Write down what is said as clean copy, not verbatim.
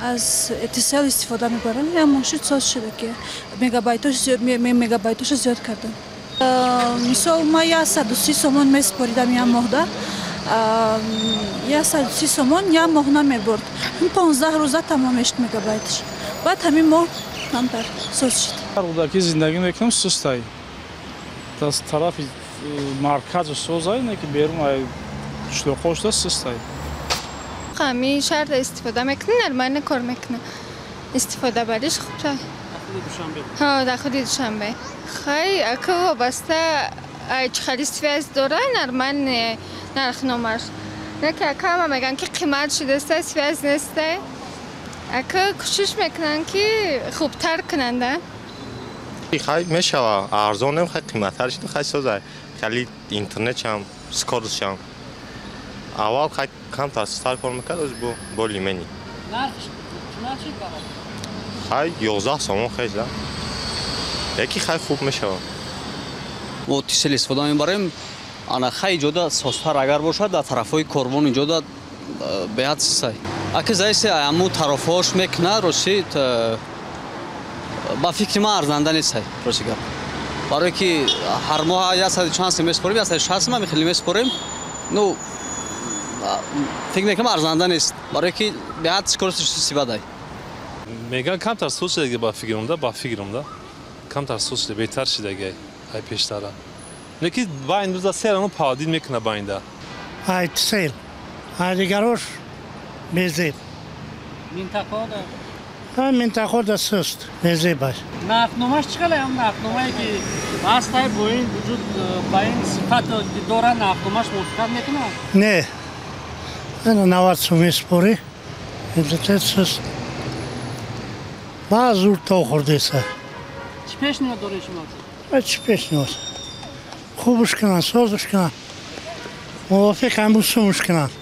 Аз Тисел истифода мебарам. Як моҳ шуд, соз шуда, ки мегабайтоша зиёд кардам. Мисол, ма 130 сомон месупоридам як моҳда, 130 сомон як моҳ намебурд, 15 рӯза тамом мешуд мегабайташ. Баъд ҳамин моҳ камтар соз шуд. Рӯдаки зиндагӣ мекунам, сустай. Аз тарафи марказу созай, не ки берун қишлоқҳо шуда сустай. Ҳамин шаҳрда истифода мекунӣ, нормально кор мекунӣ, истифода бариш хубта. Ҳа, дар худи Душанбе. Хай, ака, вобаста чӣ хели связь дора, нормальный нархномаш. Не ки, ака, ҳама мегӯянд, ки қимат шудаста, связь неста. Ака, кӯшиш мекунанд, ки хубтар кунанда. Хай, мешава, арзонем, хай, қиматтар шуд, хай, созай. Хеле интернетшам, скоростшам. Аввал хай камтар сустар кор мекард, оз бо более-менее. Хай, 11 сомон хез да. Яки хай хуб мешава. Мо Тисел истифода мебарем. Ана, хай, иҷода созтар агар бошад, дар тарафҳои Корвон иҷода беҳад сисай. Аки заиси аму тарафҳош мекунад, рости, ба фикри ман арзанда нестай, рости гап. Барое ки ҳар моҳ яксаду чанд сум месупорем, 160 сум хеле месупорем. Ну, фикр мекунам, арзанда нест, барое ки беҳад скоростиш сибадай. Мегӯянд, камтар суз шудаги, ба фикрам да, камтар суз шуда, беҳтар шудаги ай пештара. Лекин байн рӯза серано падид мекуна байнда. Ай Тисел, ай дигарош безеб. Минтақада? Минтақада суст, безеб аст. Нархномаш чӣ қадар? Ҳам нархномае ки ҳастай, бо ин вуҷуд, ба ин сифат дора, нархномаш мувофиқат мекунад? Не, ана 90 сум месупорӣ, интернет суст, ба зур то хӯрдеса. Чӣ пешниҳод доред шумо? Чӣ пешниҳод? Хубш кунанд, созш кунанд, мувофиқ ҳамун сумш кунанд.